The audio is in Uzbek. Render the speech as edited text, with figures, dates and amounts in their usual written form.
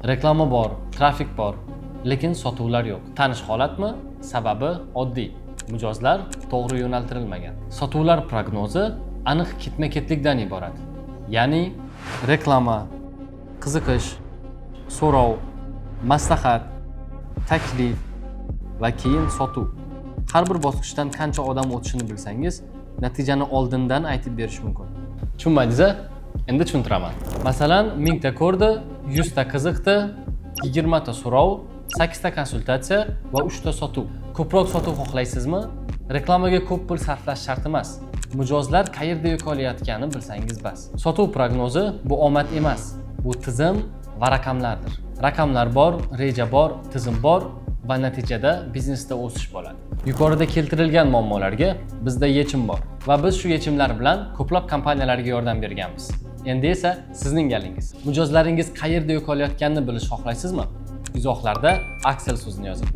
Reklama bor, trafik bor, lekin sotuvlar yo'q. Tanish holatmi? Sababi oddiy. Mijozlar to'g'ri yo'naltirilmagan. Sotuvlar prognozi aniq ketma-ketlikdan iborat. Ya'ni reklama, qiziqish, so'rov, maslahat, taklif va keyin sotuv. Har bir bosqichdan qancha odam o'tishini bilsangiz, natijani oldindan aytib berish mumkin. Tushunmadingiz a? Endi tushuntiraman. Masalan, 1000 ta ko'rdi, 100 ta qiziqdi, 20 ta so'rov, 8 ta konsultatsiya va 3 ta sotuv. Ko'proq sotuv xohlaysizmi? Reklamaga ko'p pul sarflash shart emas. Mijozlar qayerda yo'qolayotganini bilsangiz bas. Sotuv prognozi bu omad emas, bu tizim va raqamlardir. Raqamlar bor, reja bor, tizim bor va natijada biznesda o'sish bo'ladi. Yuqorida keltirilgan muammolarga bizda yechim bor va biz shu yechimlar bilan ko'plab kompaniyalarga yordam berganmiz. Endi esa sizning galingiz. Mijozlaringiz qayerda yo'qolayotganini bilish xohlaysizmi? Izohlarda "Axel" so'zini yozing.